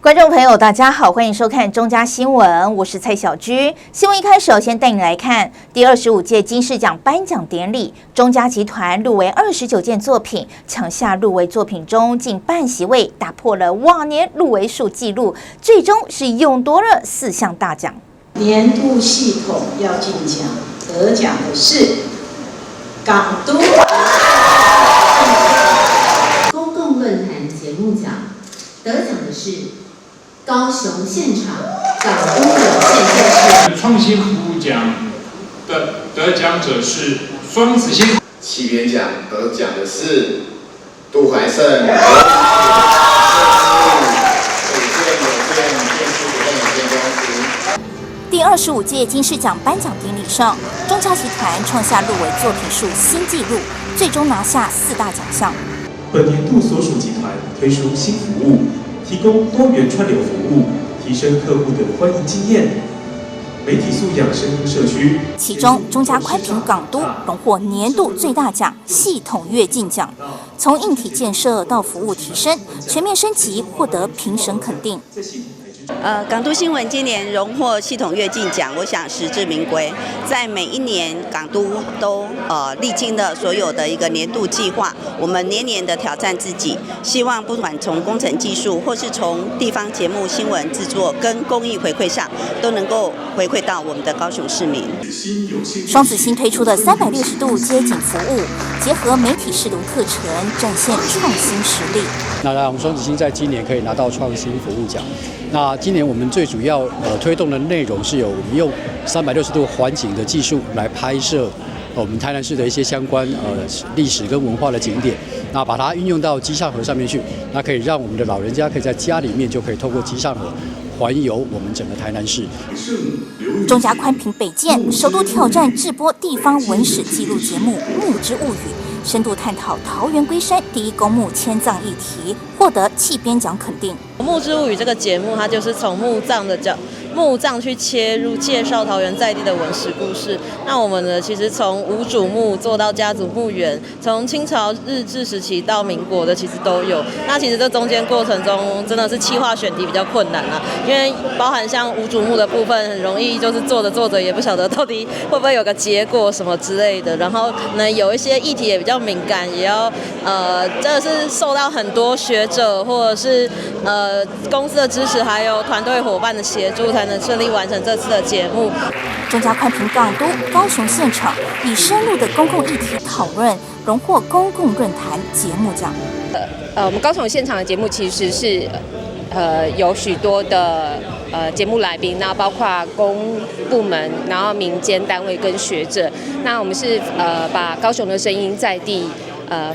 觀眾朋友，大家好，歡迎收看中嘉新聞，我是蔡小菊。新聞一開始，先帶你來看第25屆金視獎頒獎典禮，中嘉集團入圍29件作品，搶下入圍作品中近半席位，打破了往年入圍數紀錄，最終是勇奪了四項大獎。年度系統躍進獎得獎的是港都公共論壇節目獎得獎的是高雄現場港都有線電視。創新服務獎的得獎者是雙子星。企編獎得獎的是杜懷勝。北建有線電視股份有限公司。第25屆金視獎頒獎典禮上，中嘉集團創下入圍作品數新紀錄，最終拿下四大獎項。本年度所屬集團推出新服務，提供多元串流服務，提升客戶的觀影經驗。媒體素養深耕社區。其中，中嘉寬頻港都榮獲年度最大獎系統躍進獎，從硬體建設到服務提升，全面升級，獲得評審肯定。港都新聞今年榮獲系統躍進獎，我想實至名歸。在每一年港都都歷經了所有的一個年度計劃，我們年年的挑戰自己，希望不管從工程技術，或是從地方節目新聞製作跟公益回饋上，都能夠回饋到我們的高雄市民。雙子星推出的360度街景服務，結合媒體識讀課程，展現創新實力。那讓雙子星在今年可以拿到創新服務獎。那今年我們最主要推動的內容是有我們用360度環景的技術來拍攝我們台南市的一些相關歷史跟文化的景點，那把它運用到機上盒上面去，那可以讓我們的老人家可以在家裡面就可以透過機上盒環遊我們整個台南市。中嘉寬頻北建首度挑戰製播地方文史紀錄節目《墓之物語》，深度探討桃園龜山第一公墓遷葬議題，獲得企編獎肯定。《墓之物語》這個節目，它就是從墓葬的角墓葬去切入，介紹桃園在地的文史故事。那我們呢，其實從無主墓做到家族墓園，從清朝日治時期到民國的，其實都有。那其實這中間過程中，真的是企劃選題比較困難啦，因為包含像無主墓的部分，很容易就是做着做着也不曉得到底會不會有個結果什麼之類的。然後呢，有一些議題也比較敏感，也要真的是受到很多學者或者是公司的支持，還有團隊夥伴的協助，才能順利完成這次的節目。中嘉寬頻港都高雄現場以深入的公共議題討論，榮獲公共論壇節目獎。我們高雄現場的節目其實是有許多的節目來賓，那包括公部門，然後民間單位跟學者。那我們是把高雄的聲音在地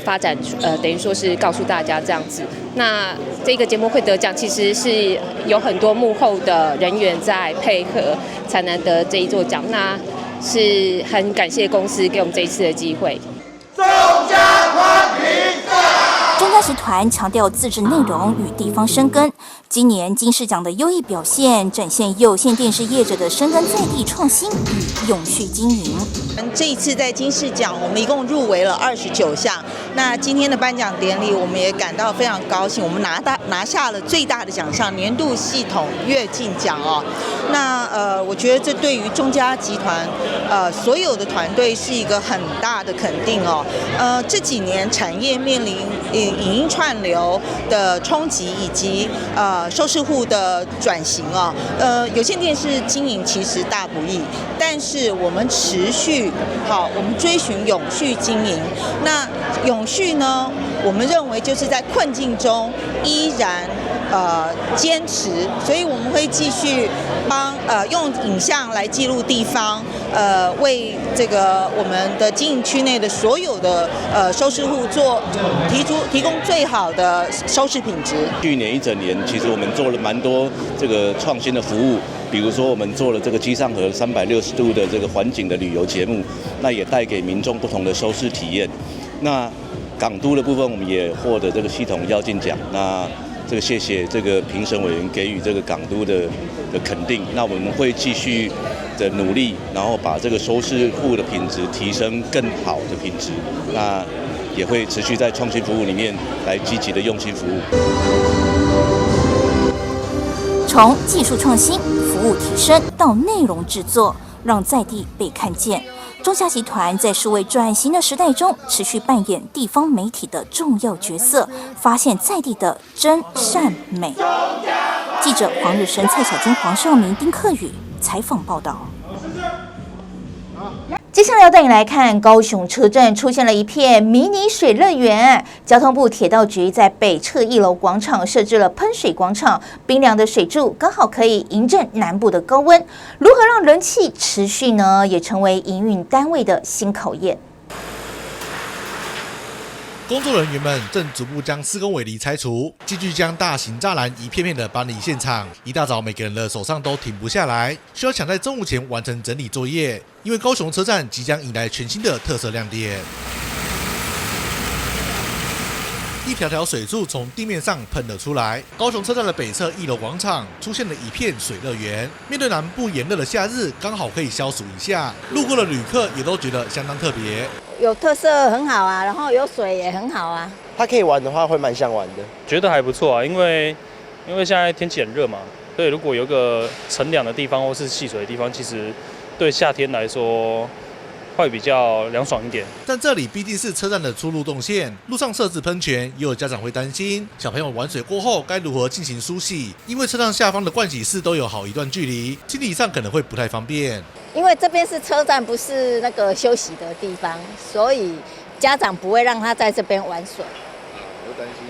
發展，等於說是告訴大家這樣子。那這個節目會得獎，其實是有很多幕後的人員在配合，才能得這一座獎。那是很感謝公司給我們這一次的機會。中嘉寬頻。中嘉集團強調自製內容與地方深耕。今年金視獎的優異表現，展現有線電視業者的深耕在地創新與永續經營。這一次在金視獎，我們一共入圍了29項。那今天的頒獎典禮，我們也感到非常高興，我們拿下了最大的獎項——年度系統躍進獎哦。那我覺得這對於中嘉集團所有的團隊是一個很大的肯定哦。這幾年產業面臨影音串流的衝擊以及收視戶的轉型哦，有線電視經營其實大不易，但是我們持續好，我們追尋永續經營。那永續呢，我們認為就是在困境中依然堅持，所以我們會繼續幫用影像來記錄地方，為這個我們的經營區內的所有的收視戶做提出提供最好的收視品質。去年一整年，其實我們做了蠻多這個創新的服務，比如說我們做了這個機上盒360度的這個環景的旅遊節目，那也帶給民眾不同的收視體驗。那港都的部分，我們也獲得這個系統躍進獎。那這個謝謝這個評審委員給予這個港都的肯定。那我們會繼續的努力，然後把這個收視戶的品質提升更好的品質。那也會持續在創新服務裡面來積極的用心服務。从技术创新、服务提升到内容制作，让在地被看见。中嘉集团在数位转型的时代中，持续扮演地方媒体的重要角色，发现在地的真善美。记者黄日升、蔡小军、黄少明、丁克宇采访报道。接下来要带你来看高雄车站出现了一片迷你水乐园。交通部铁道局在北侧一楼广场设置了喷水广场，冰凉的水柱刚好可以迎战南部的高温。如何让人气持续呢？也成为营运单位的新考验。工作人员们正逐步将施工围篱拆除，继续将大型栅栏一片片的搬离现场。一大早，每个人的手上都停不下来，需要抢在中午前完成整理作业，因为高雄车站即将迎来全新的特色亮点。一条条水柱从地面上喷了出来。高雄车站的北侧一楼广场出现了一片水乐园。面对南部炎热的夏日，刚好可以消暑一下。路过的旅客也都觉得相当特别。有特色很好啊，然后有水也很好啊。它可以玩的话，会蛮想玩的。觉得还不错啊，因为现在天气很热嘛，所以如果有个乘凉的地方或是戏水的地方，其实对夏天来说会比较凉爽一点。但这里毕竟是车站的出入动线，路上设置喷泉，也有家长会担心小朋友玩水过后该如何进行梳洗，因为车站下方的盥洗室都有好一段距离，清理上可能会不太方便。因为这边是车站，不是那个休息的地方，所以家长不会让他在这边玩水。会担心。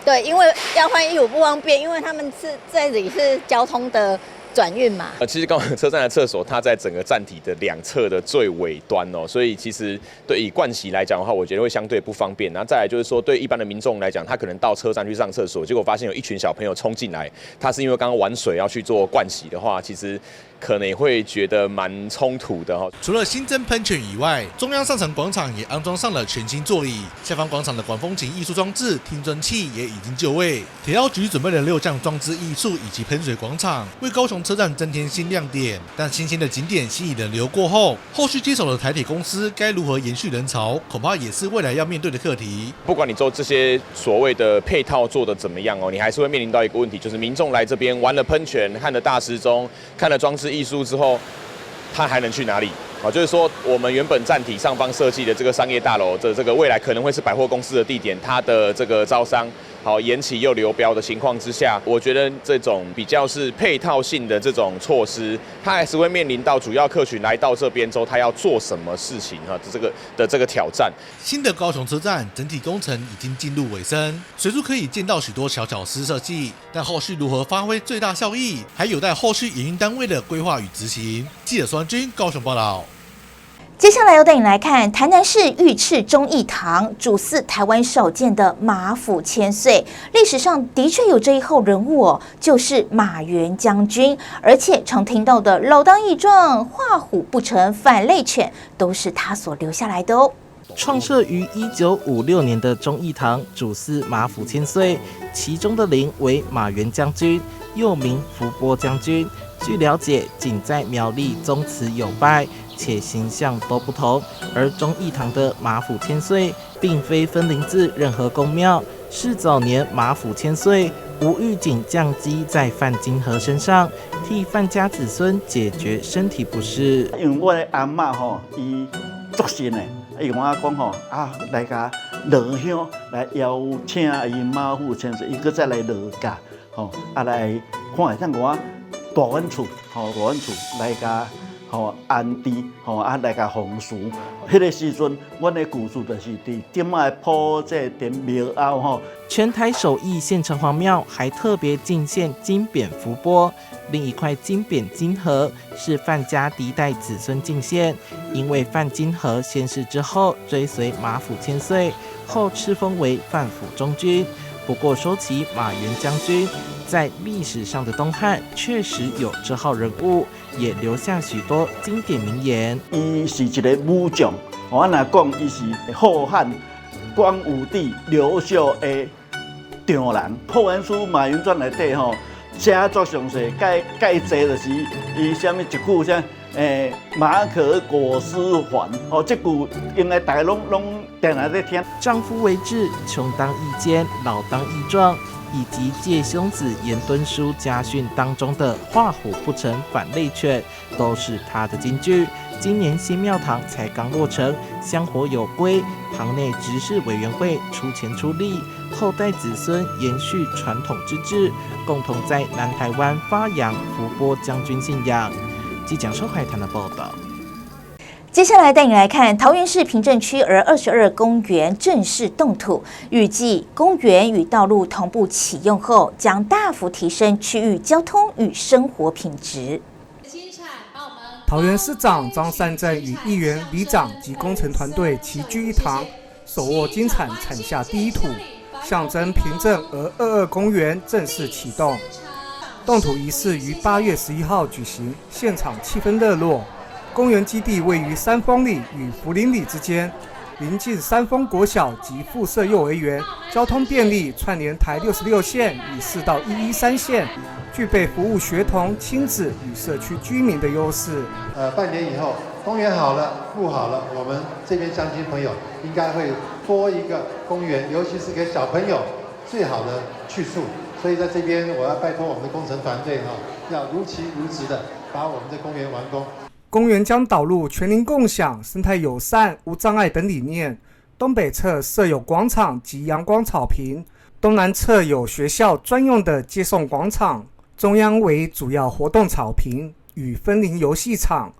对，因为要换衣服不方便，因为他们是这里是交通的转运嘛。其实高雄车站的厕所，它在整个站体的两侧的最尾端哦，所以其实对以盥洗来讲的话，我觉得会相对不方便。然后再来就是说，对一般的民众来讲，他可能到车站去上厕所，结果发现有一群小朋友冲进来，他是因为刚刚玩水要去做盥洗的话，其实可能也会觉得蛮冲突的哈。除了新增喷泉以外，中央上层广场也安装上了全新座椅，下方广场的管风琴艺术装置、听诊器也已经就位。铁道局准备了6项装置艺术以及喷水广场，为高雄车站增添新亮点。但新鲜的景点吸引人流过后，后续接手的台铁公司该如何延续人潮，恐怕也是未来要面对的课题。不管你做这些所谓的配套做得怎么样哦，你还是会面临到一个问题，就是民众来这边玩了喷泉、看了大时钟、看了装置艺术之后，他还能去哪里？好，就是说我们原本站体上方设计的这个商业大楼的这个未来可能会是百货公司的地点，它的这个招商好延期又流标的情况之下，我觉得这种比较是配套性的这种措施，它还是会面临到主要客群来到这边之后，他要做什么事情哈？这个挑战。新的高雄车站整体工程已经进入尾声，随处可以见到许多小巧思设计，但后续如何发挥最大效益，还有待后续营运单位的规划与执行。记者孙军高雄报道。接下来要带你来看台南市御赐忠义堂主祀台湾少见的马府千岁。历史上的确有这一号人物哦，就是马援将军，而且常听到的老当益壮、画虎不成反类犬，都是他所留下来的哦。创设于1956年的忠义堂主祀马府千岁，其中的灵为马援将军，又名伏波将军。据了解，仅在苗栗宗祠有拜，且形象都不同。而忠义堂的马府千岁，并非分灵自任何宫庙，是早年马府千岁吴玉景降乩在范金和身上，替范家子孙解决身体不适。因为我的阿嬷吼，伊足信的，伊共我讲吼，啊，来共落香来邀请伊马府千岁，伊阁再来落驾，吼，啊来看会当共我蹛阮厝，吼，蹛阮厝来共吼安置，吼啊来共奉祀。彼个时阵，阮的旧厝就是伫今仔的埔寨殿庙后吼。全台首义县城隍庙还特别进献金匾伏波，另一块金匾金盒是范家嫡代子孙进献，因为范金和仙逝之后追随马府千岁，后敕封为范府中军。不过说起马援将军，在历史上的东汉确实有这号人物，也留下许多经典名言。伊是一个武将，我若讲伊是后汉光武帝刘秀的丈人。《后汉书·马援传》内底吼，写足详细，盖盖济就是伊啥物一句啥，马可裹尸还，哦，这句应该大家拢拢定定咧听。丈夫为志，穷当益坚，老当益壮。以及戒兄子严敦书家训当中的“画虎不成反类犬”，都是他的金句。今年新庙堂才刚落成，香火有归，堂内执事委员会出钱出力，后代子孙延续传统之志，共同在南台湾发扬伏波将军信仰。记者收海谈的报道。接下来带你来看桃园市平镇区儿22公园正式动土，预计公园与道路同步启用后，将大幅提升区域交通与生活品质。桃园市长张善政与议员、里长及工程团队齐聚一堂，手握金铲铲下第一土，象征平镇儿22公园正式启动。动土仪式于8月11号举行，现场气氛热络。公园基地位于三丰里与福林里之间，临近三丰国小及附设幼儿园，交通便利，串联台66线与市道113线，具备服务学童、亲子与社区居民的优势。半年以后，公园好了，路好了，我们这边乡亲朋友应该会多一个公园，尤其是给小朋友最好的去处。所以在这边，我要拜托我们的工程团队哈，要如期如职的把我们的公园完工。公园将导入全龄共享、生态友善、无障碍等理念。东北侧设有广场及阳光草坪，东南侧有学校专用的接送广场，中央为主要活动草坪与分龄游戏场。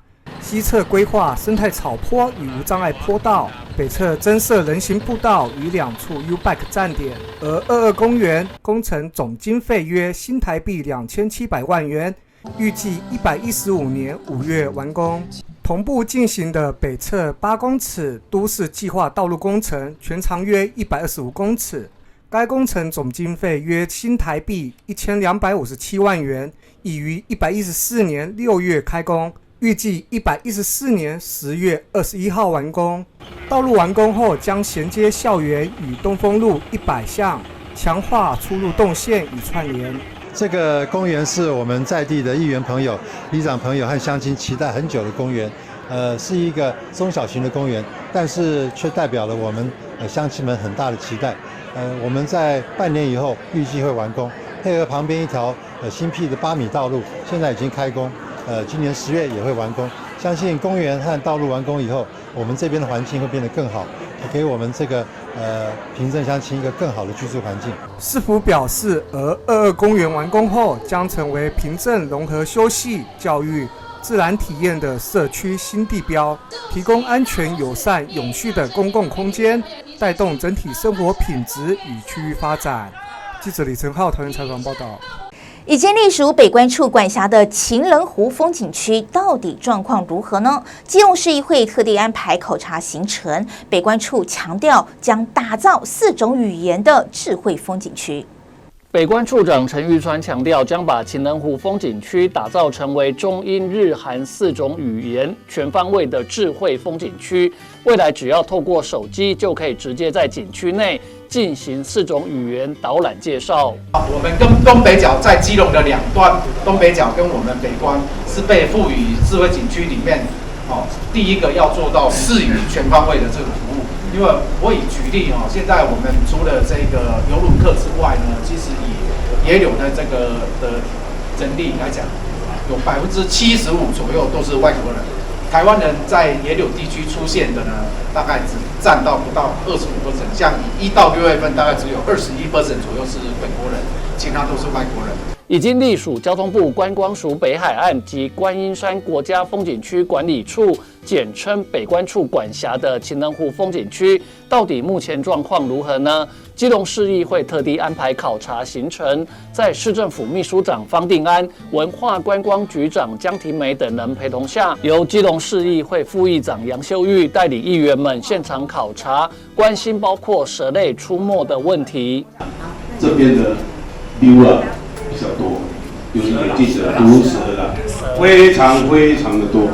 西侧规划生态草坡与无障碍坡道，北侧增设人行步道与2处 YouBike 站点。而22公园工程总经费约新台币2700万元。预计115年5月完工。同步进行的北侧8公尺都市计划道路工程，全长约125公尺。该工程总经费约新台币1257万元，已于114年6月开工，预计114年10月21号完工。道路完工后，将衔接校园与东风路100巷，强化出入动线与串联。这个公园是我们在地的议员朋友、里长朋友和乡亲期待很久的公园，是一个中小型的公园，但是却代表了我们乡亲们很大的期待。我们在半年以后预计会完工，配合旁边一条新辟的8米道路，现在已经开工，今年10月也会完工。相信公园和道路完工以后，我们这边的环境会变得更好，给我们这个平镇乡亲一个更好的居住环境。市府表示，而22公园完工后，将成为平镇融合休憩、教育、自然体验的社区新地标，提供安全、友善、永续的公共空间，带动整体生活品质与区域发展。记者李成浩桃园采访报道。已经隶属北关处管辖的情人湖风景区到底状况如何呢？基隆市议会特地安排考察行程，北关处强调将打造4种语言的智慧风景区。北关处长陈玉川强调，将把情人湖风景区打造成为中英日韩4种语言全方位的智慧风景区。未来只要透过手机，就可以直接在景区内进行4种语言导览介绍。我们跟东北角在基隆的两端，东北角跟我们北关是被赋予智慧景区里面，第一个要做到4语全方位的这个服务。因为我以举例哦，现在我们除了这个游轮客之外呢，其实以野柳的这个的人力来讲，有75%左右都是外国人。台湾人在野柳地区出现的呢，大概只占到不到25%，像以1到6月份，大概只有21% 左右是本国人，其他都是外国人。已经隶属交通部观光署北海岸及观音山国家风景区管理处，简称北观处管辖的情人湖风景区，到底目前状况如何呢？基隆市议会特地安排考察行程，在市政府秘书长方定安、文化观光局长江婷美等人陪同下，由基隆市议会副议长杨秀玉带领议员们现场考察，关心包括蛇类出没的问题。这边的溜啊比较多，就是眼镜蛇、毒蛇啦，非常非常的多。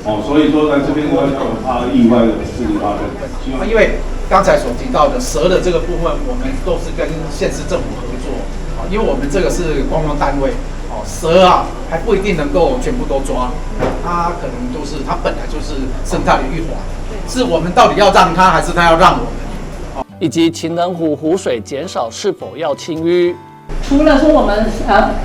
哦，所以说在这边我怕意外的事情发生。因为刚才所提到的蛇的这个部分，我们都是跟县市政府合作，因为我们这个是观光单位，蛇啊还不一定能够全部都抓，它可能都是它本来就是生态的一环，是我们到底要让它，还是它要让我们？以及情人湖湖水减少是否要清淤。除了说我們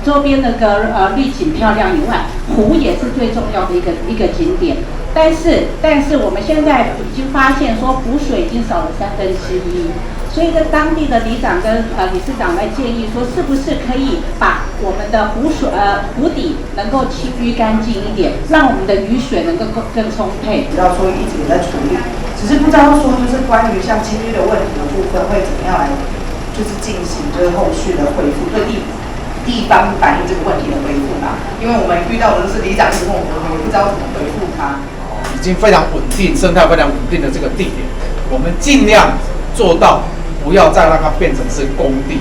周邊那個綠景漂亮以外，湖也是最重要的一個景點。但是我們現在已經發現說湖水已經少了1/3，所以在當地的里長跟理事長來建議說，是不是可以把我們的湖水湖底能夠清淤乾淨一點，讓我們的雨水能夠更充沛。知道說一直有在處理，只是不知道說就是關於像清淤的問題的部分會怎麼樣來，就是進行就是後續的回復，對地方反映這個問題的回復啦。因為我們遇到的都是里長之後，我們也不知道怎麼回復他。已經非常穩定，生態非常穩定的這個地點，我們盡量做到不要再讓它變成是工地。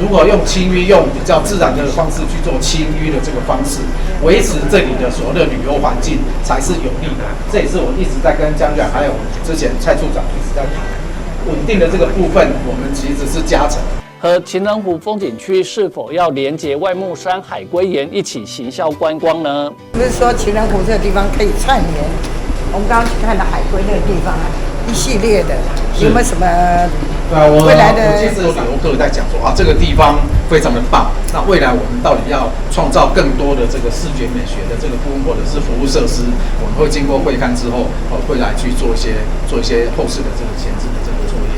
如果用清淤，用比較自然的方式去做清淤的這個方式，維持這裡的所謂的旅遊環境才是有利的。這也是我一直在跟江長還有之前蔡處長一直在談。穩定的這個部分，我們其實是加成。和情人湖風景區是否要連結外木山海龜岩一起行銷觀光呢？不是說情人湖這個地方可以串聯，我們剛剛去看了海龜那個地方啊，一系列的有沒有什麼？對啊，我未來的其實有遊客在講說啊，這個地方非常的棒。那未來我們到底要創造更多的這個視覺美學的這個部分，或者是服務設施，我們會經過會勘之後，會來去做一些後續的這個前置的這個作業。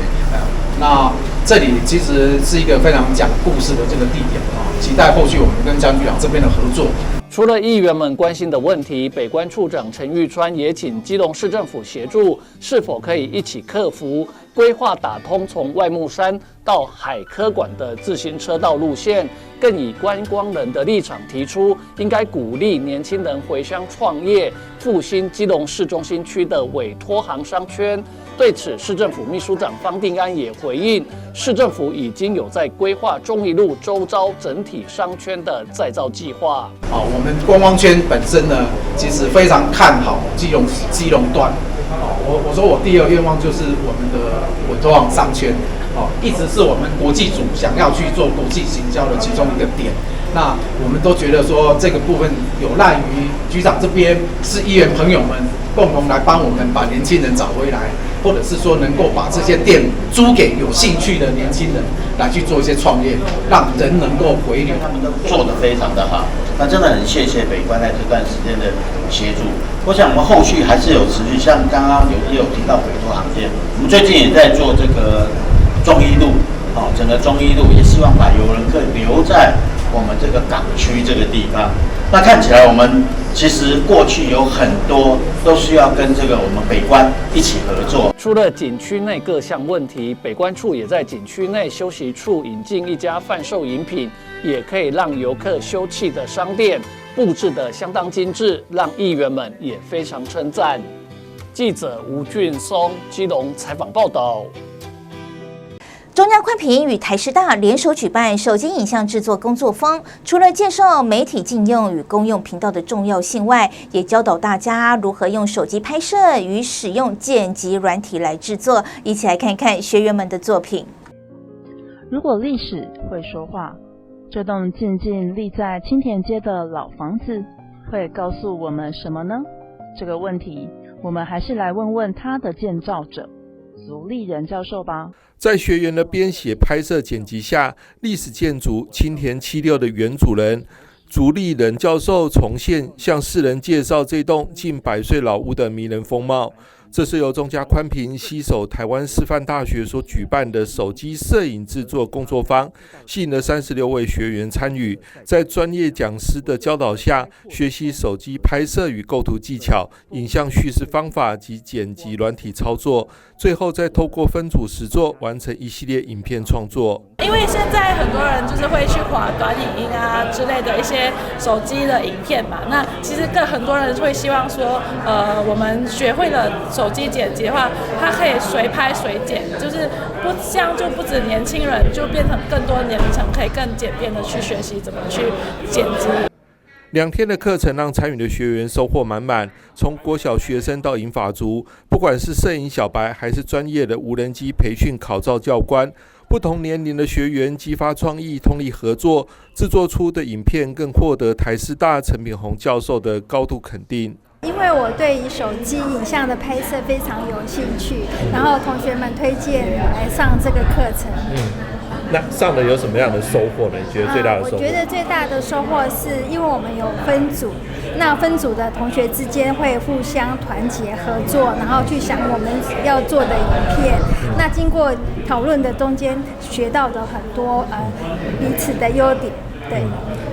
那這裡其實是一個非常講故事的這個地點啊，期待後續我們跟江局長這邊的合作。除了議員們關心的問題，北觀處長陳玉川也請基隆市政府協助，是否可以一起克服規劃打通從外木山到海科館的自行車道路線，更以觀光人的立場提出，應該鼓勵年輕人回鄉創業，復興基隆市中心區的委託行商圈。對此，市政府秘書長方定安也回應，市政府已經有在規劃忠一路周遭整體商圈的再造計劃。啊，我們觀光圈本身呢，其實非常看好基隆段。哦，我說我第二願望就是我們的委託行商圈，哦，一直是我們國際組想要去做國際行銷的其中一個點。那我們都覺得說這個部分有賴於局長這邊，是議員朋友們共同來幫我們把年輕人找回來，或者是說能夠把這些店租給有興趣的年輕人來去做一些創業，讓人能夠回流。他們都做得非常的好，那真的很謝謝北觀在這段時間的協助。我想我們後續還是有持續，像剛剛也有提到委託行業，我們最近也在做這個忠一路，哦，整個忠一路也希望把遊人客留在我們這個港區這個地方。那看起來我們其實過去有很多都需要跟這個我們北觀一起合作。除了景區內各項問題，北觀處也在景區內休息處引進一家販售飲品，也可以讓遊客休憩的商店，佈置得相當精緻，讓議員們也非常稱讚。記者吳俊松基隆採訪報道。中嘉寬頻與台師大聯手舉辦手機影像製作工作坊，除了介紹媒體禁用與公用頻道的重要性外，也教導大家如何用手機拍攝與使用剪輯軟體來製作。一起來看看學員們的作品。如果歷史會說話，這棟靜靜立在青田街的老房子會告訴我們什麼呢？這個問題，我們還是來問問它的建造者族立人教授吧。在學員的編寫、拍攝、剪輯下，歷史建築青田76的原主人族立人教授重現，向世人介紹這棟近100歲老屋的迷人風貌。這是由中嘉寬頻攜手台灣師範大學所舉辦的手機攝影製作工作坊，吸引了36位學員參與，在專業講師的教導下，學習手機拍攝與構圖技巧、影像敘事方法及剪輯軟體操作，最後再透過分組實作，完成一系列影片創作。因為現在很多人就是會去滑短影音啊之類的一些手機的影片嘛，那其實更很多人會希望說，我們學會了手機剪輯的話，它可以隨拍隨剪，就是不這樣就不止年輕人，就變成更多年齡層可以更簡便的去學習怎麼去剪輯。 2天的課程讓參與的學員收穫滿滿，從國小學生到銀髮族，不管是攝影小白還是專業的無人機培訓考照教官，不同年齡的學員激發創意，通力合作，製作出的影片更獲得台師大陳品鴻教授的高度肯定。因為我對於手機影像的拍攝非常有興趣，然後同學們推薦來上這個課程。那上了有什麼樣的收穫呢？你覺得最大的收穫？我覺得最大的收穫是因為我們有分組，那分組的同學之間會互相團結合作，然後去想我們要做的影片。那經過討論的中間，學到的很多彼此的優點。對。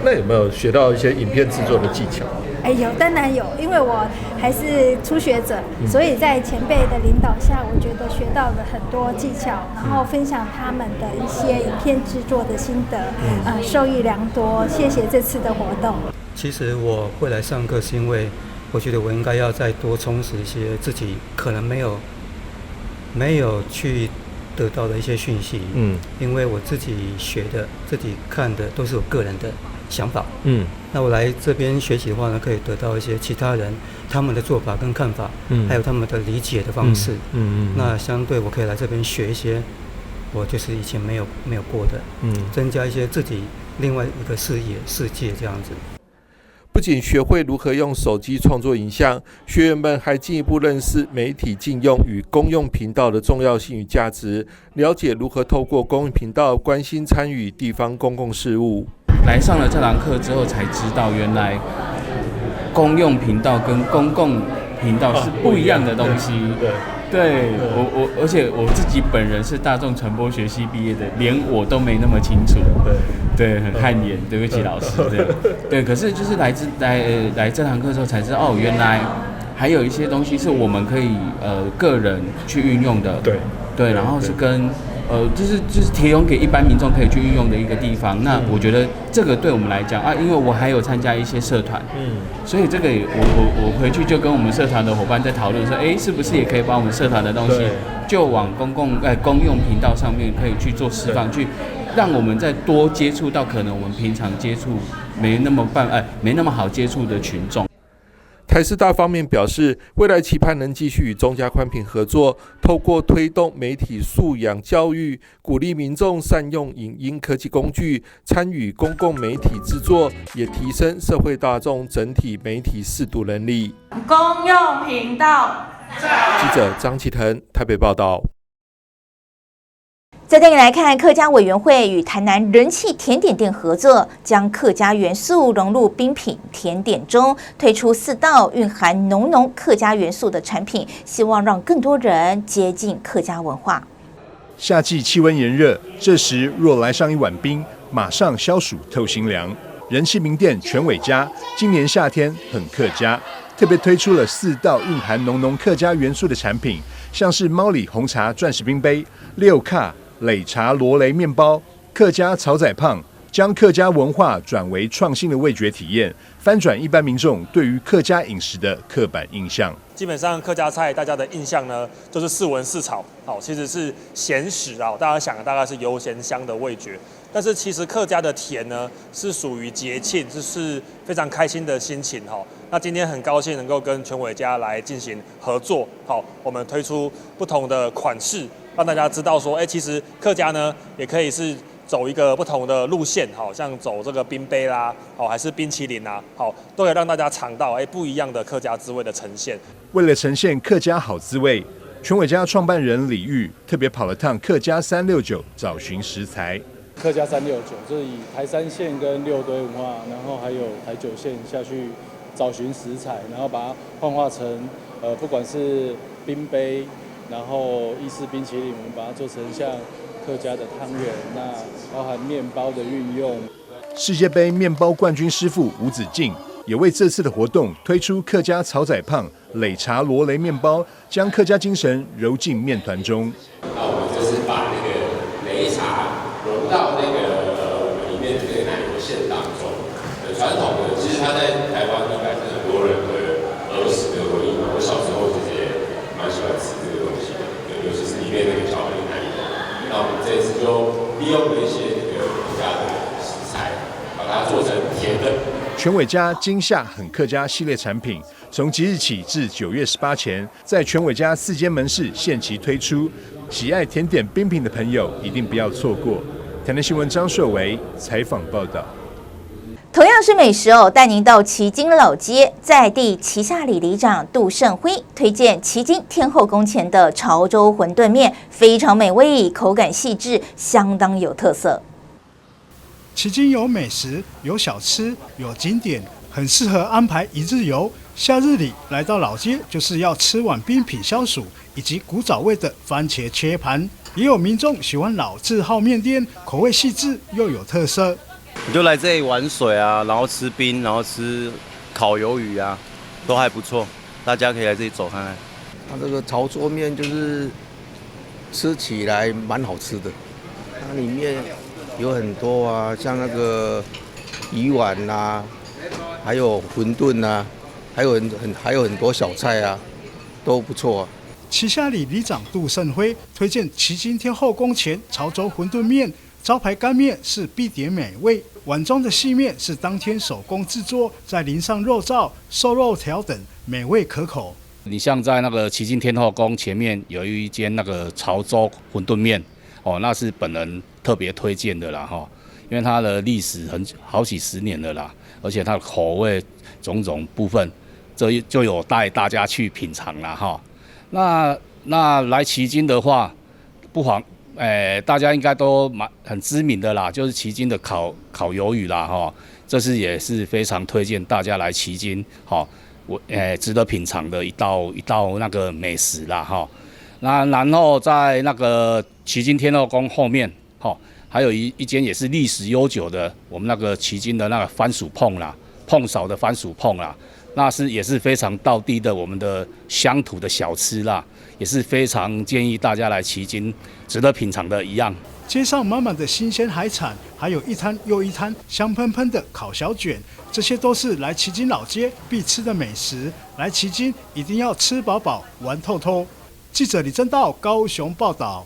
那有沒有學到一些影片製作的技巧？哎，有，當然有，因為我還是初學者，所以在前輩的領導下，我覺得學到了很多技巧，然後分享他們的一些影片製作的心得，受益良多。謝謝這次的活動。其實我會來上課，是因為我覺得我應該要再多充實一些自己可能沒有去得到的一些訊息。因為我自己學的、自己看的都是我個人的想法。那我來這邊學習的話呢，可以得到一些其他人他們的做法跟看法，還有他們的理解的方式。那相對我可以來這邊學一些我就是以前沒有過的，增加一些自己另外一個視野世界這樣子。不僅學會如何用手機創作影像，學員們還進一步認識媒體近用與公用頻道的重要性與價值，了解如何透過公用頻道關心參與地方公共事務。來上了這堂課之後，才知道原來公用頻道跟公共頻道是不一樣的東西。對，我，而且我自己本人是大眾傳播學系畢業的，連我都沒那麼清楚。對，很汗顏，對不起老師。這樣，對，可是就是來這堂課之後才知道，哦，原來還有一些東西是我們可以個人去運用的。對，然後是跟就是提供給一般民眾可以去運用的一個地方。那我覺得這個對我們來講啊，因為我還有參加一些社團，所以這個我回去就跟我們社團的夥伴在討論說，哎，是不是也可以把我們社團的東西就往公用頻道上面可以去做釋放，去讓我們再多接觸到可能我們平常接觸沒那麼好接觸的群眾。台師大方面表示，未來期盼能繼續與中嘉寬頻合作，透過推動媒體素養教育，鼓勵民眾善用影音科技工具，參與公共媒體製作，也提升社會大眾整體媒體識讀能力。公用頻道。記者張啟騰台北報道。再帶你來看，客家委員會與台南人氣甜點店合作，將客家元素融入冰品甜點中，推出四道蘊含濃濃客家元素的產品，希望讓更多人接近客家文化。夏季氣溫炎熱，這時若來上一碗冰，馬上消暑透心涼。人氣名店全偉家今年夏天很客家，特別推出了四道蘊含濃濃客家元素的產品，像是貓里紅茶鑽石冰杯、六卡擂茶羅雷麵包、客家草仔胖，將客家文化轉為創新的味覺體驗，翻轉一般民眾對於客家飲食的刻板印象。基本上客家菜大家的印象呢，就是四文四炒，好，其實是鹹食啊，大家想的大概是油鹹香的味覺。但是其實客家的甜呢，是屬於節慶，就是非常開心的心情哈。那今天很高興能夠跟全偉家來進行合作，好，我們推出不同的款式，讓大家知道說，其實客家呢也可以是走一個不同的路線，好像走這個冰杯啦，好還是冰淇淋啊，好，都可以讓大家嘗到不一樣的客家滋味的呈現。為了呈現客家好滋味，全偉家創辦人李玉特別跑了趟客家369找尋食材。客家369就是以台三線跟六堆文化，然後還有台九線下去找尋食材，然後把它幻化成不管是冰杯，然後意式冰淇淋，我們把它做成像客家的湯圓，那包含麵包的運用。世界杯麵包冠軍師傅吳子敬也為這次的活動推出客家草仔胖擂茶羅雷麵包，將客家精神揉進麵團中。那我們就是把那個擂茶融到那個我們裡面的這個奶油餡當中。傳統的其實它在台灣應該是很多人的兒時的回憶。我小時候其實也蠻喜歡吃這個東西的，對，尤其是裡面那個巧克力奶油。那我們這次就利用了一些這個客家的食材，把它做成甜的。全偉家今夏很客家系列產品，從即日起至9月18前，在全偉家四間門市限期推出。喜愛甜點冰品的朋友一定不要錯過。台南新聞張碩維採訪報道。同样是美食哦，带您到旗津老街，在地旗下里里长杜胜辉推荐旗津天后宫前的潮州馄饨面，非常美味，口感细致，相当有特色。旗津有美食，有小吃，有景点，很适合安排一日游。夏日里来到老街，就是要吃碗冰品消暑，以及古早味的番茄切盘。也有民众喜欢老字号面店，口味细致又有特色。你就来这里玩水啊，然后吃冰，然后吃烤鱿鱼啊，都还不错。大家可以来这里走看看。它这个潮州面就是吃起来蛮好吃的，它里面有很多啊，像那个鱼丸呐，还有馄饨呐，还有很多小菜啊，都不错啊。旗下里里长杜胜辉推荐旗津天后宫前潮州馄饨面。招牌干面是必点美味，碗中的细面是当天手工制作，再淋上肉燥、瘦肉条等，美味可口。你像在那个旗津天后宫前面有一间那个潮州馄饨面，哦，那是本人特别推荐的啦哈，因为它的历史很好几十年了啦，而且它的口味种种部分，这就有带大家去品尝了哈。那来旗津的话，不妨。哎，大家应该都蛮很知名的啦，就是旗津的烤鱿鱼啦，哈，这是也是非常推荐大家来旗津，好，我值得品尝的一道一道那个美食啦，哈。那然后在那个旗津天后宫后面，哈，还有一间也是历史悠久的，我们那个旗津的那个番薯椪啦，椪嫂的番薯椪啦，那是也是非常道地的我们的乡土的小吃啦。也是非常建议大家来旗津，值得品尝的一样。街上满满的新鲜海产，还有一摊又一摊香喷喷的烤小卷，这些都是来旗津老街必吃的美食。来旗津一定要吃饱饱，玩透透。记者李正道高雄报道。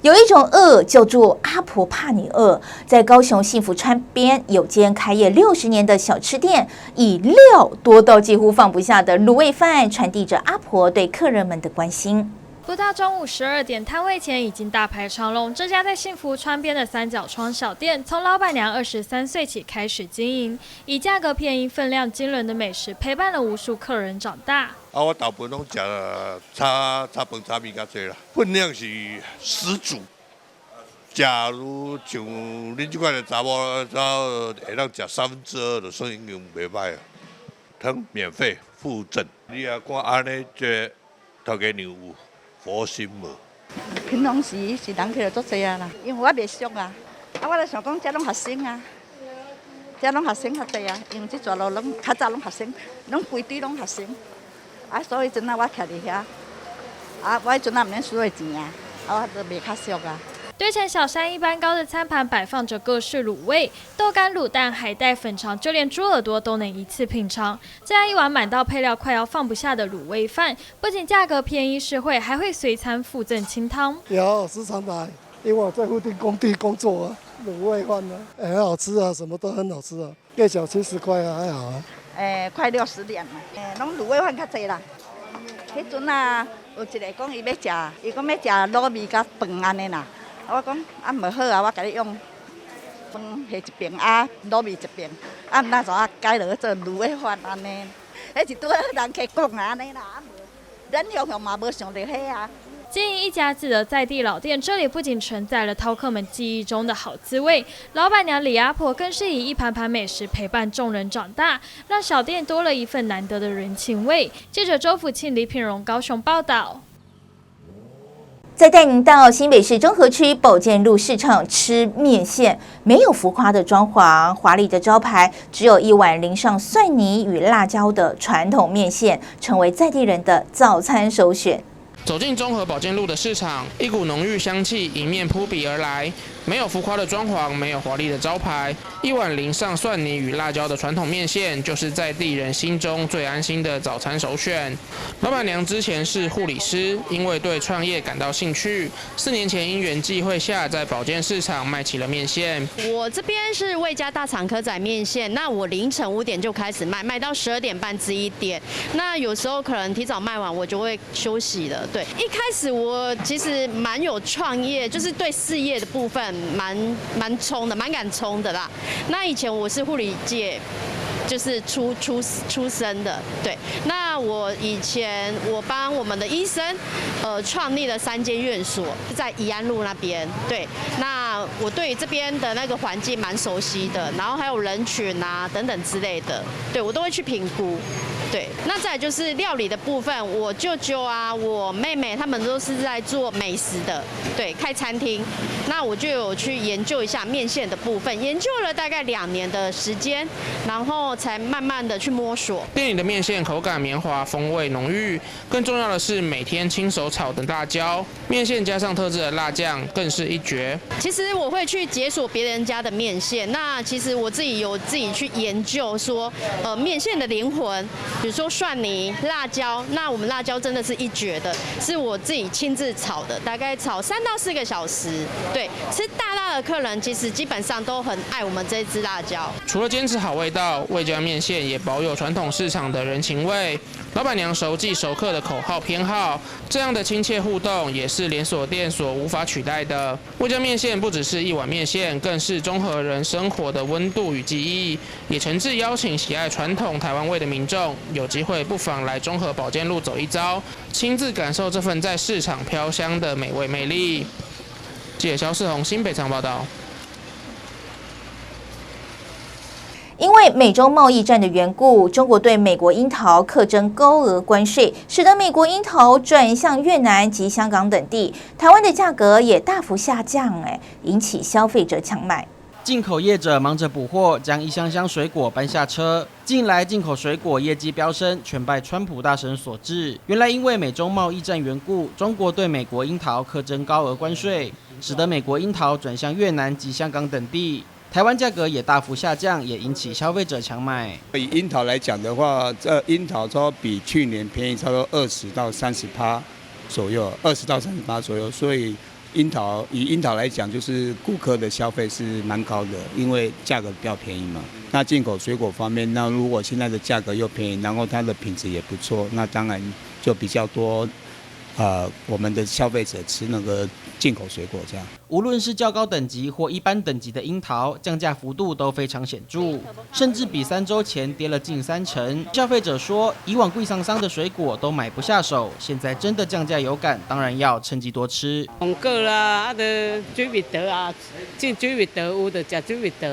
有一种饿叫做阿婆怕你饿，在高雄幸福川边有间开业60年的小吃店，以料多到几乎放不下的卤味饭，传递着阿婆对客人们的关心。不到中午12点，摊位前已经大排长龙。这家在幸福川边的三角窗小店，从老板娘23岁起开始经营，以价格便宜、分量惊人的美食，陪伴了无数客人长大。啊，我大部分拢食炒炒饭、炒面较济啦，分量是十足。假如像恁这款的查某，查会当食2/3，就算已经袂䆀啊。汤免费附赠，你也看按呢，这头家娘有佛心无？平常时是人客就足济啊啦，因为我袂俗啊，啊，我就想讲，这拢学生啊，这拢学生较济啊，因为这条路拢较早拢学生，拢规堆拢学生，啊，所以阵啊我徛伫遐，啊，我彼阵啊毋免输的钱啊，啊，我就袂较俗啊。堆成小山一般高的餐盘，摆放着各式卤味、豆干、卤蛋、海带、粉肠，就连猪耳朵都能一次品尝。这样一碗满到配料快要放不下的卤味饭，不仅价格便宜实惠，还会随餐附赠清汤。有时常来，因为我在附近工地工作啊，卤味饭呢，很好吃啊，什么都很好吃啊，一小70块啊，还好啊。诶，快60年了，诶，拢卤味饭较济啦。彼阵啊，有一个讲伊欲食，伊讲欲食卤味佮饭按呢啦。我讲啊，无好啊，我共你用饭下一边啊，卤味一边，啊，毋知怎啊改落去做卤味饭按呢？彼是拄好人客讲啊按呢啦，啊无，咱雄雄嘛无想著彼啊。经营一家子的在地老店，这里不仅承载了饕客们记忆中的好滋味，老板娘李阿婆更是以一盘盘美食陪伴众人长大，让小店多了一份难得的人情味。记者周福庆、李品荣高雄报道。再带您到新北市中和区保健路市场吃面线，没有浮夸的装潢、华丽的招牌，只有一碗淋上蒜泥与辣椒的传统面线，成为在地人的早餐首选。走进中和保健路的市场，一股浓郁香气迎面扑鼻而来。没有浮夸的装潢，没有华丽的招牌，一碗淋上蒜泥与辣椒的传统面线，就是在地人心中最安心的早餐首选。老板娘之前是护理师，因为对创业感到兴趣，4年前因缘际会下，在保健市场卖起了面线。我这边是魏家大肠蚵仔面线，那我凌晨5点就开始卖，卖到12点半至1点。那有时候可能提早卖完，我就会休息了。对，一开始我其实蛮有创业，就是对事业的部分。蠻衝的，蠻敢衝的啦。那以前我是護理界，就是出身的，對。那我以前我幫我們的醫生，創立了3間院所，在宜安路那邊，對。那我對這邊的那個環境蠻熟悉的，然後還有人群啊等等之類的，對我都會去評估。對，那再來就是料理的部分，我舅舅啊，我妹妹他們都是在做美食的，對，開餐廳。那我就有去研究一下麵線的部分，研究了大概2年的時間，然後才慢慢的去摸索。店裡的麵線口感綿滑，風味濃郁，更重要的是每天親手炒的辣椒，麵線加上特製的辣醬，更是一絕。其實我會去解鎖別人家的麵線，那其實我自己有自己去研究說，麵線的靈魂。比如說蒜泥、辣椒，那我們辣椒真的是一絕的，是我自己親自炒的，大概炒3到4個小時。對，吃大辣的客人其實基本上都很愛我們這支辣椒。除了堅持好味道，味家麵線也保有傳統市場的人情味。老闆娘熟記熟客的口號偏好，這樣的親切互動也是連鎖店所無法取代的。味家麵線不只是一碗麵線，更是中和人生活的溫度與記憶。也誠摯邀請喜愛傳統台灣味的民眾，有機會不妨來中和保健路走一遭，親自感受這份在市場飄香的美味魅力。記者蕭世宏新北場報道。因為美洲貿易戰的緣故，中國對美國櫻桃課徵高額關稅，使得美國櫻桃轉向越南及香港等地，台灣的價格也大幅下降，引起消費者搶買。進口業者忙着補貨，將一箱箱水果搬下車。近來進口水果業績飆升，全拜川普大神所致。原來因為美中貿易戰緣故，中國對美國櫻桃課徵高額關稅，使得美國櫻桃轉向越南及香港等地。台灣價格也大幅下降，也引起消費者搶買。以櫻桃來講的話，這櫻桃說比去年便宜差不多20到30%左右，20到30%左右，所以以櫻桃來講，就是顧客的消費是蠻高的，因為價格比較便宜嘛。那進口水果方面，那如果現在的價格又便宜，然後它的品質也不錯，那當然就比較多。我們的消費者吃那個進口水果這樣。無論是較高等級或一般等級的櫻桃，降價幅度都非常顯著，甚至比3週前跌了近3成。消費者說，以往貴桑桑的水果都買不下手，現在真的降價有感，當然要趁機多吃。紅果啦，水蜜桃啊，進水蜜桃有就食水蜜桃，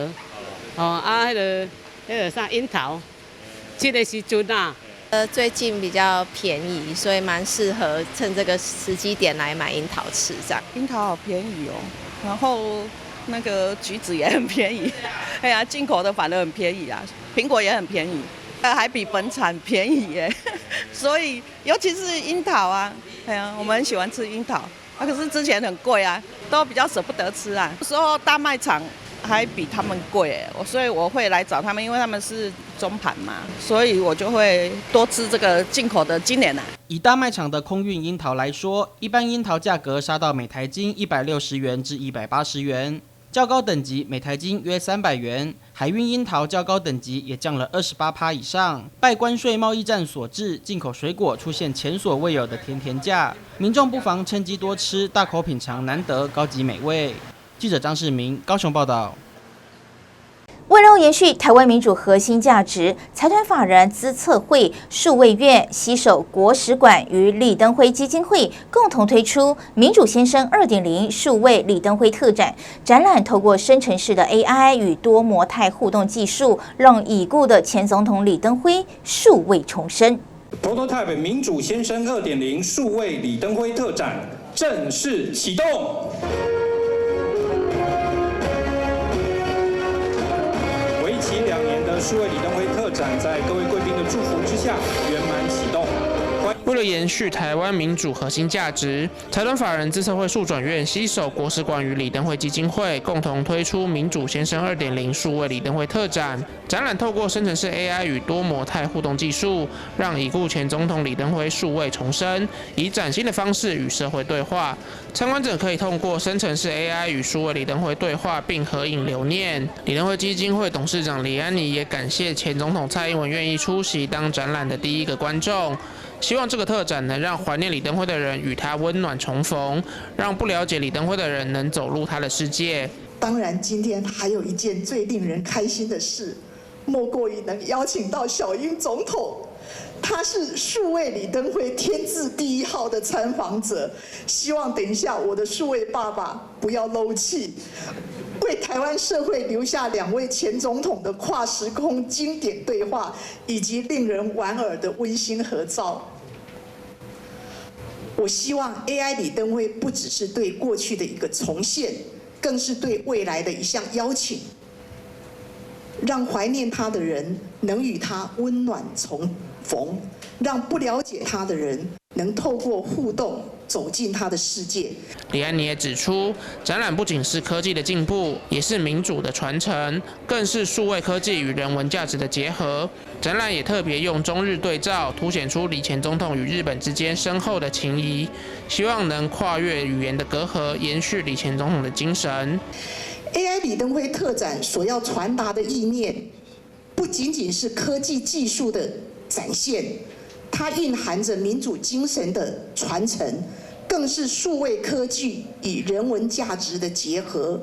哦啊，彼個啥櫻桃，這個時陣啊。最近比較便宜，所以蠻適合趁這個時機點來買櫻桃吃。這樣櫻桃好便宜哦，然後那個橘子也很便宜，哎呀，進口的反而很便宜啊，蘋果也很便宜，還比本產便宜耶。所以尤其是櫻桃啊，哎呀，我們很喜歡吃櫻桃，啊，可是之前很貴啊，都比較捨不得吃啊。有時候大賣場還比他們貴，所以我會來找他們，因為他們是中盤嘛，所以我就會多吃這個進口的今年啊。以大賣場的空運櫻桃來說，一般櫻桃價格殺到每台斤160元至180元，較高等級每台斤約300元。海運櫻桃較高等級也降了28%以上。拜關稅貿易戰所致，進口水果出現前所未有的甜甜價，民眾不妨趁機多吃，大口品嘗難得高級美味。記者張世明高雄報道。為了延續台灣民主核心價值，財團法人資策會數位院攜手國史館與李登輝基金會共同推出“民主先生2.0”數位李登輝特展。展覽透過生成式的 AI 與多模態互動技術，讓已故的前總統李登輝數位重生。 Prototype 民主先生2.0數位李登輝特展正式啟動。為期2年的數位李登輝特展，在各位貴賓的祝福之下圓滿啟動。為了延續台灣民主核心價值，財團法人資策會數轉院攜手國史館與李登輝基金會，共同推出“民主先生2.0”數位李登輝特展。展覽透過生成式 AI 與多模態互動技術，讓已故前總統李登輝數位重生，以嶄新的方式與社會對話。參觀者可以透過生成式 AI 與數位李登輝對話，並合影留念。李登輝基金會董事長李安妮也感謝前總統蔡英文願意出席當展覽的第一個觀眾。希望這個特展能讓懷念李登輝的人與他溫暖重逢，讓不了解李登輝的人能走入他的世界。當然，今天還有一件最令人開心的事，莫過於能邀請到小英總統。他是數位李登輝天字第一號的參訪者，希望等一下我的數位爸爸不要漏氣，為台灣社會留下兩位前總統的跨時空經典對話，以及令人莞爾的溫馨合照。我希望 AI 李登輝不只是對過去的一個重現，更是對未來的一項邀請，讓懷念他的人能與他溫暖重逢，讓不了解他的人能透過互動走進他的世界。李安妮也指出，展覽不僅是科技的進步，也是民主的傳承，更是數位科技與人文價值的結合。展覽也特別用中日對照，凸顯出李前總統與日本之間深厚的情誼，希望能跨越語言的隔閡，延續李前總統的精神。 AI 李登輝特展所要傳達的意念，不僅僅是科技技術的展現，它蘊含着民主精神的傳承，更是數位科技與人文價值的結合。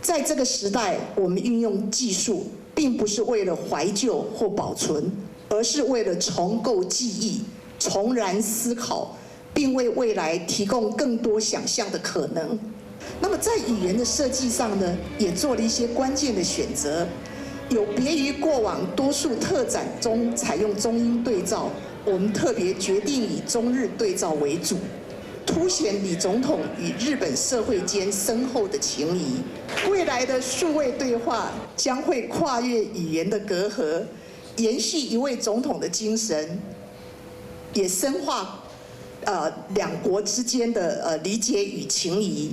在這個時代，我們運用技術，並不是為了懷舊或保存，而是為了重構記憶、重燃思考，並為未來提供更多想象的可能。那麼在語言的設計上呢，也做了一些關鍵的選擇。有別於過往多數特展中採用中英對照，我們特別決定以中日對照為主，凸顯李總統與日本社會間深厚的情誼。未來的數位對話將會跨越語言的隔閡，延續一位總統的精神，也深化兩國之間的理解與情誼。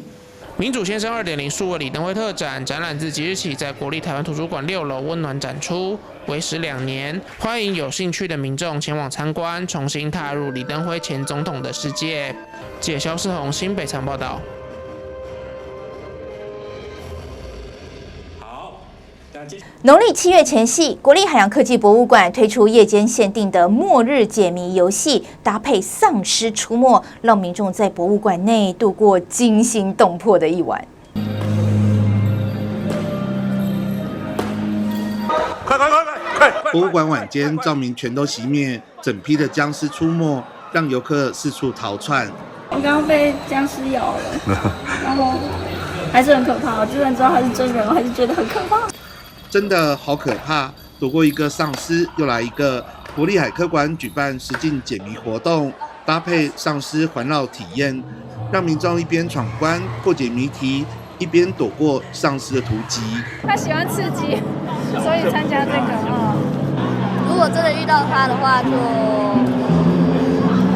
民主先生2.0數位李登輝特展展覽自即日起在國立台灣圖書館6樓溫暖展出，為時2年，歡迎有興趣的民眾前往參觀，重新踏入李登輝前總統的世界。記者蕭世宏新北場報道。農曆7月前夕，國立海洋科技博物館推出夜間限定的末日解謎遊戲，搭配喪屍出沒，讓民眾在博物館內度過驚心動魄的一晚。快快快快快！博物館晚間照明全都熄滅，整批的殭屍出沒，讓遊客四處逃竄。我剛剛被殭屍咬了，然後還是很可怕。我就算知道他是真人，我還是覺得很可怕。真的好可怕！躲過一個喪屍，又來一個。國立海科館舉辦實境解謎活動，搭配喪屍環繞體驗，讓民眾一邊闖關破解謎題，一邊躲過喪屍的突擊。他喜歡刺激，所以參加這個。如果真的遇到他的話，就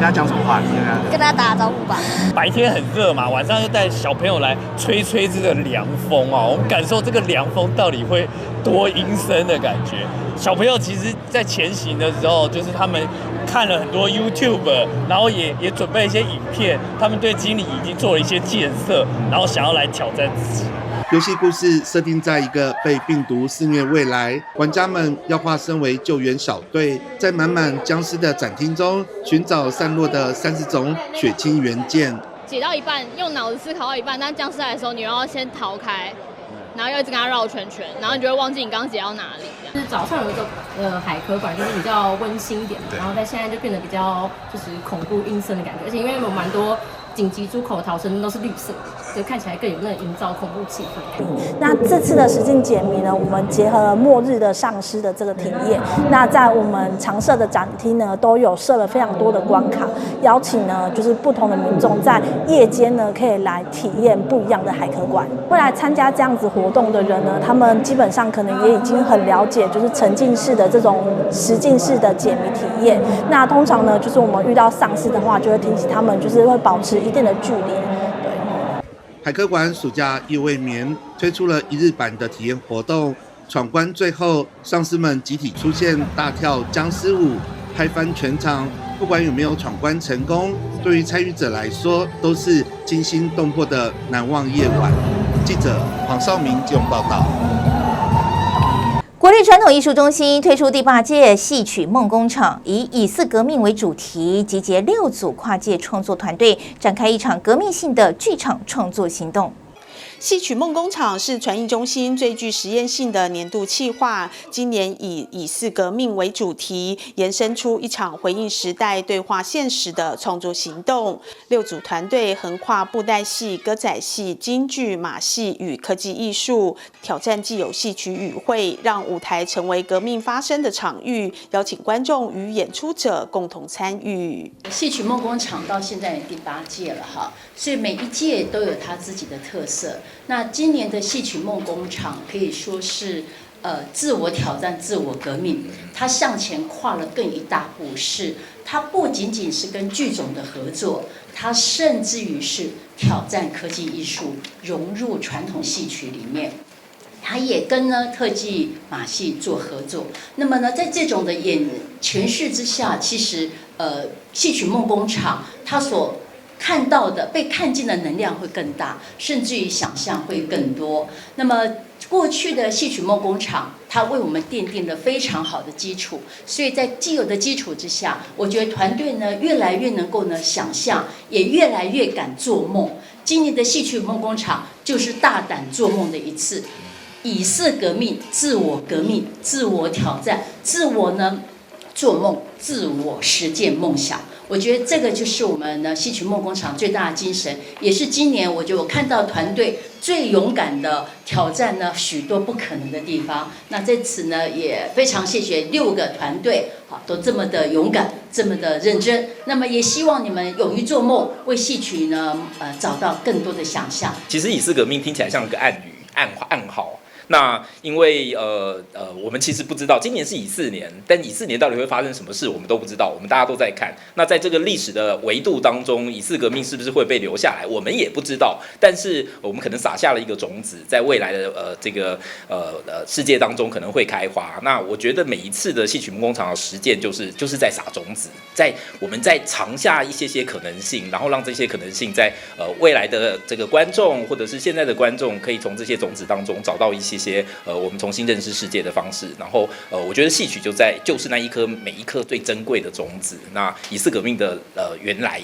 跟他講什麼話？跟他打招呼吧。白天很熱嘛，晚上就帶小朋友來吹吹這個涼風啊，我們感受這個涼風到底會多陰森的感覺。小朋友其實，在前行的時候，就是他們看了很多 YouTube，然後也準備一些影片，他們對經理已經做了一些建設，然後想要來挑戰自己。遊戲故事設定在一個被病毒肆虐未來，玩家們要化身為救援小隊，在滿滿殭屍的展廳中尋找散落的30種血清元件。解到一半，用腦子思考到一半，但殭屍來的時候，你又要先逃開，然後又一直跟他繞圈圈，然後你就會忘記你剛解到哪裡。就是早上有一個海科館，就是比較溫馨一點，然後但現在就變得比較就是恐怖陰森的感覺，而且因為有蠻多緊急出口逃生都是綠色的，就看起來更有那個營造恐怖氣氛。那這次的實境解謎呢，我們結合了末日的喪屍的這個體驗。那在我們常設的展廳呢，都有設了非常多的關卡，邀請呢就是不同的民眾在夜間呢可以來體驗不一樣的海科館。會來參加這樣子活動的人呢，他們基本上可能也已經很了解，就是沉浸式的這種實境式的解謎體驗。那通常呢，就是我們遇到喪屍的話，就會提醒他們，就是會保持一定的距離。對。海科館暑假夜未眠推出了一日版的體驗活動，闖關最後，喪屍們集體出現，大跳殭屍舞，拍翻全場。不管有沒有闖關成功，對於參與者來說，都是驚心動魄的難忘夜晚。記者黃少明這種報道。國立北传统艺术中心推出第八届戏曲梦工厂，以乙巳革命为主题，集结六组跨界创作团队，展开一场革命性的剧场创作行动。戏曲梦工厂是传艺中心最具实验性的年度企划，今年以乙巳革命为主题，延伸出一场回应时代、对话现实的创作行动。六组团队横跨布袋戏、歌仔戏、京剧、马戏与科技艺术，挑战既有戏曲语汇，让舞台成为革命发生的场域，邀请观众与演出者共同参与。戏曲梦工厂到现在第八届了哈，所以每一届都有它自己的特色。那今年的戏曲梦工厂可以说是，自我挑战、自我革命，它向前跨了更一大步，是它不仅仅是跟剧种的合作，它甚至于是挑战科技艺术融入传统戏曲里面，它也跟呢特技马戏做合作。那么呢，在这种的演诠释之下，其实戏曲梦工厂它所看到的、被看见的能量会更大，甚至于想象会更多。那么过去的戏曲梦工厂，它为我们奠定了非常好的基础，所以在既有的基础之下，我觉得团队呢越来越能够呢想象，也越来越敢做梦。今年的戏曲梦工厂就是大胆做梦的一次，乙巳革命、自我革命、自我挑战、自我呢做梦、自我实践梦想。我觉得这个就是我们呢戏曲梦工厂最大的精神，也是今年我觉得我看到团队最勇敢的挑战呢许多不可能的地方。那在此呢也非常谢谢六个团队，好，都这么的勇敢，这么的认真。那么也希望你们勇于做梦，为戏曲呢找到更多的想象。其实乙巳革命听起来像个暗语、暗号。那因为我们其实不知道今年是乙巳年，但乙巳年到底会发生什么事，我们都不知道。我们大家都在看。那在这个历史的维度当中，乙巳革命是不是会被留下来，我们也不知道。但是我们可能撒下了一个种子，在未来的这个世界当中可能会开花。那我觉得每一次的戏曲梦工厂的实践，就是在撒种子，在我们在藏下一些些可能性，然后让这些可能性在未来的这个观众或者是现在的观众，可以从这些种子当中找到一些我们重新认识世界的方式，然后我觉得戏曲就是那一颗每一颗最珍贵的种子。那乙巳革命的原来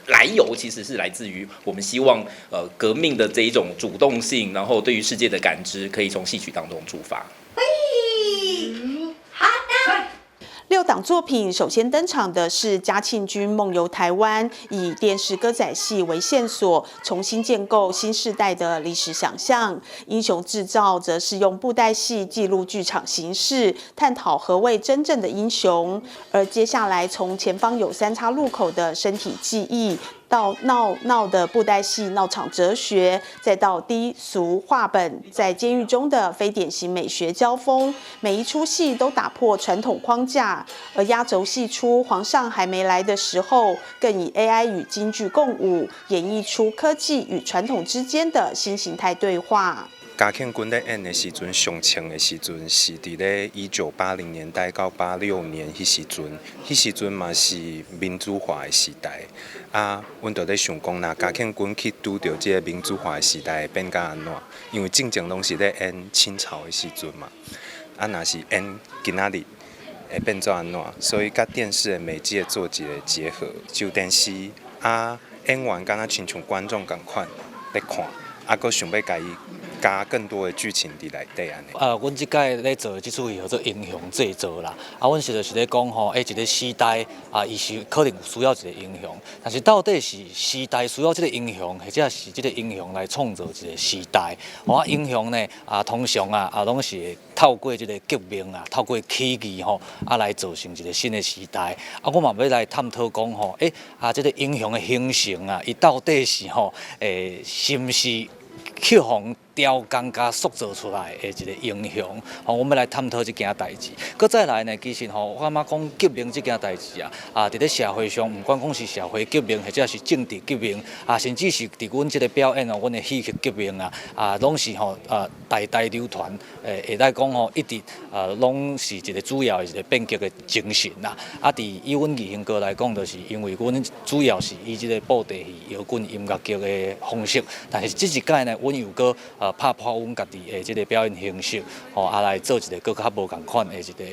来由，其实是来自于我们希望革命的这一种主动性，然后对于世界的感知，可以从戏曲当中出发。六档作品首先登场的是嘉庆君梦游台湾，以电视歌仔戏为线索，重新建构新世代的历史想象。英雄制造则是用布袋戏记录剧场形式，探讨何谓真正的英雄。而接下来从前方有三岔路口的身体记忆，到闹闹的布袋戏闹场哲学，再到低俗话本在监狱中的非典型美学交锋，每一出戏都打破传统框架。而压轴戏出《皇上还没来的时候》，更以 AI 与京剧共舞，演绎出科技与传统之间的新形态对话。嘉庆君咧演的时阵，上冲的时阵是伫咧1980年代到86年彼时阵，彼时阵嘛是民主化的时代。啊，阮就咧想讲，若嘉庆君去拄著这个民主化的时代，会变甲按怎？因为进前拢是咧演清朝的时阵嘛，啊，若是演今仔日，会变做按怎？所以佮电视的媒介做一个结合，就电视啊，演员敢若亲像观众仝款咧看，啊，阁想欲共伊加更多的剧情伫内底按呢。阮這擺咧做的這出戲叫做英雄製造啦。啊，阮實就是咧講吼，欸，一個時代啊，伊是可能有需要一個英雄，但是到底是時代需要這個英雄，或者是這個英雄來創造一個時代？啊，英雄呢，啊，通常啊，啊，攏是會透過這個革命啊，透過起義吼，啊，來造成一個新的時代。啊，我嘛欲來探討講吼，欸，啊，這個英雄的形成啊，伊到底是吼，欸，是毋是去予雕工共塑造出來的一個英雄，吼，阮欲來探討這件代誌。閣再來呢，其實吼，我感覺講革命這件代誌啊，啊，佇咧社會上，毋管講是社會革命，或者是政治革命，啊，甚至是佇阮這個表演哦，阮的戲劇革命啊，啊，攏是吼，代代流傳，會當講吼，一直啊，攏是一個主要的一個變革的精神啦。啊，佇以阮藝興閣來講，就是因為阮主要是以這個布袋戲搖滾音樂劇的方式，但是這一擺呢，阮又閣拍破阮家己的這个表演形式，吼啊來做一个閣較無仝款的一个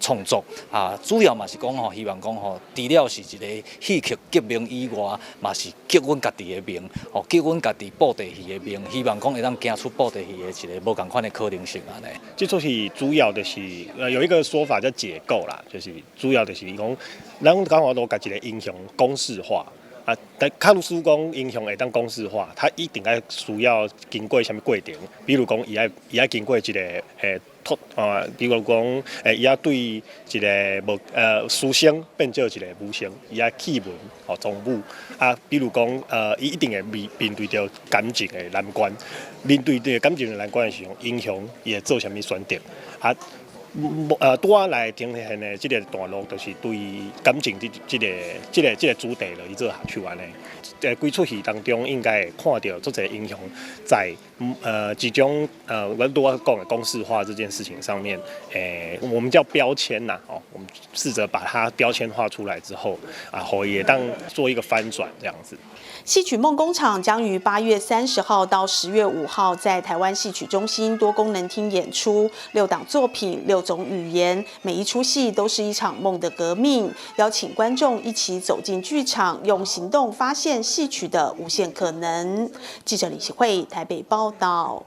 創作啊，主要嘛是講吼，希望講吼，除了是一个戲曲革命以外，嘛是革阮家己的命，吼革阮家己布袋戲的命，希望講會當行出布袋戲的一个無仝款的可能性按呢。這齣戲主要就是有一個說法叫解構啦，就是主要就是講，咱講我都共一个英雄公式化。啊，但假使講英雄會當公式化，他一定愛需要經過啥物過程？比如講，伊愛經過一个脫啊，比如講，伊愛對一个無書生變做一个武生，伊愛棄文哦從武啊，比如講，伊一定會面對著感情的難關，面對著感情的難關的時候，英雄伊會做啥物選擇？啊，拄仔來呈現的這个段落，就是對感情這個主題來做下手按呢。規齣戲當中應該會看著足濟英雄在幾種阮拄仔講的公式化這件事情上面，我們叫標籤吶，哦，我們試著把它標籤化出來之後，啊，予伊會當做一個翻轉這樣子。戲曲夢工廠將於8月30號到10月5號在台灣戲曲中心多功能廳演出，六檔作品，六種語言，每一齣戲都是一場夢的革命。邀請觀眾一起走進劇場，用行動發現戲曲的無限可能。記者李希慧台北報道。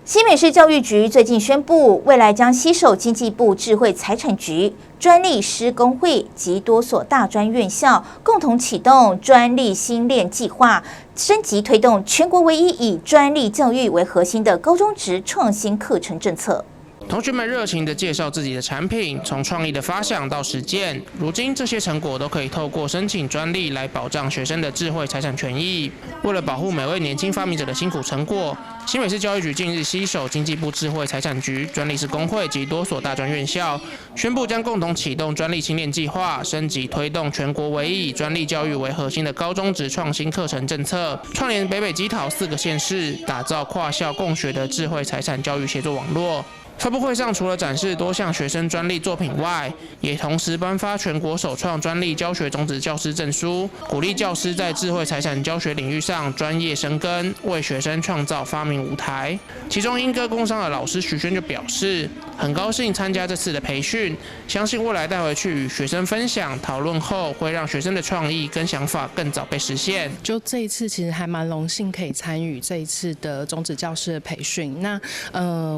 新北市教育局最近宣布，未來將攜手經濟部智慧財產局、專利師公會及多所大專院校，共同啟動專利新鏈計劃，升級推動全國唯一以專利教育為核心的高中職創新課程政策。同學們熱情地介紹自己的產品，從創意的發想到實踐，如今這些成果都可以透過申請專利來保障學生的智慧財產權益。為了保護每位年輕發明者的辛苦成果，新北市教育局近日攜手經濟部智慧財產局、專利師公會及多所大專院校，宣布將共同啟動專利新鏈計劃，升級推動全國唯一以專利教育為核心的高中職創新課程政策，串聯北北基桃四個縣市，打造跨校共學的智慧財產教育協作網絡。發布會上，除了展示多項學生專利作品外，也同時頒發全國首創專利教學種子教師證書，鼓勵教師在智慧財產教學領域上專業深耕，為學生創造發明舞台。其中，鶯歌工商的老師徐軒就表示，很高興參加這次的培訓，相信未來帶回去與學生分享討論後，會讓學生的創意跟想法更早被實現。就這一次，其實還蠻榮幸可以參與這一次的種子教師的培訓。那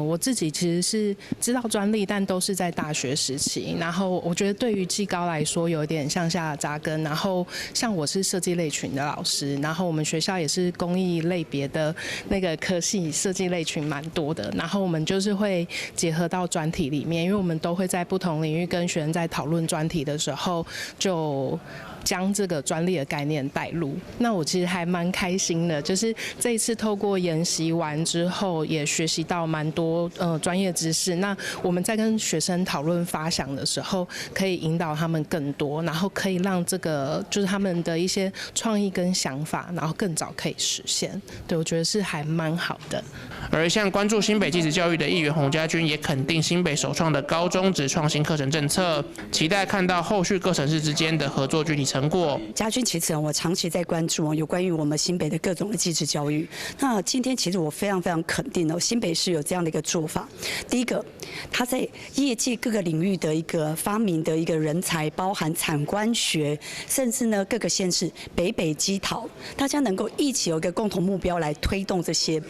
我自己其實是知道專利，但都是在大學時期。然後我覺得對於技高來說，有點向下扎根。然後像我是設計類群的老師，然後我們學校也是工藝類別的那個科系，設計類群蠻多的。然後我們就是會結合到專題裡面，因為我們都會在不同領域跟學生在討論專題的時候，就將這個專利的概念帶入。那我其實還蠻開心的，就是這一次透過研習完之後，也學習到蠻多專業知識。那我們在跟學生討論發想的時候，可以引導他們更多，然後可以讓這個就是他們的一些創意跟想法，然後更早可以實現。對，我覺得是還蠻好的。而一向關注新北技職教育的議員洪家軍也肯定新北首創的高中職創新課程政策，期待看到後續各城市之間的合作具體成果。家軍，其實我長期在關注有關於我們新北的各種的技職教育。那今天其實我非常非常肯定哦，新北市有這樣的一個做法。第一個，他在業界各個領域的一個發明的一個人才，包含產官學，甚至呢各個縣市北北基桃，大家能夠一起有一個共同目標來推動這些。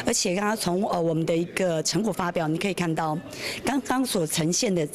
而且剛剛從我們的一個成果發表，你可以看到剛剛所呈現的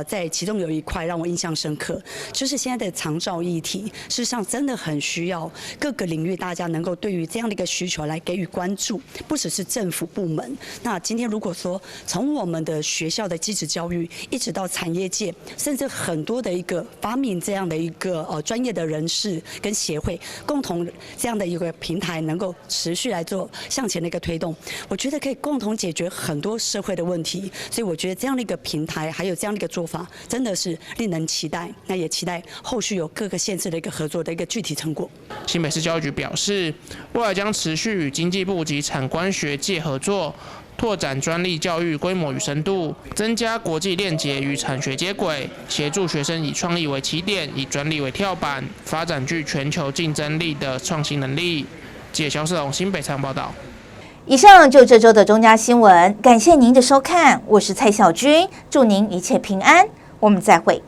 在其中有一塊讓我印象深刻，就是現在的長照議題，事實上真的很需要各個領域大家能夠對於這樣的一個需求來給予關注，不只是政府部門。那今天如果說從我們的學校的技職教育，一直到產業界，甚至很多的一個發明這樣的一個專業的人士跟協會，共同這樣的一個平台，能夠持續來做向前的一個推動，我覺得可以共同解決很多社會的問題。所以我覺得這樣的一個平台，還有這樣的一個做法，真的是令人期待。那也期待後續有各個縣市的一個合作的一個具體成果。新北市教育局表示，未來將持續與經濟部及產官學界合作，拓展專利教育規模與深度，增加國際鏈接與產學接軌，協助學生以創意為起點，以專利為跳板，發展具全球競爭力的創新能力。記者蕭世龍新北採訪報道。以上就這週的中嘉新聞，感謝您的收看，我是蔡小軍，祝您一切平安，我們再會。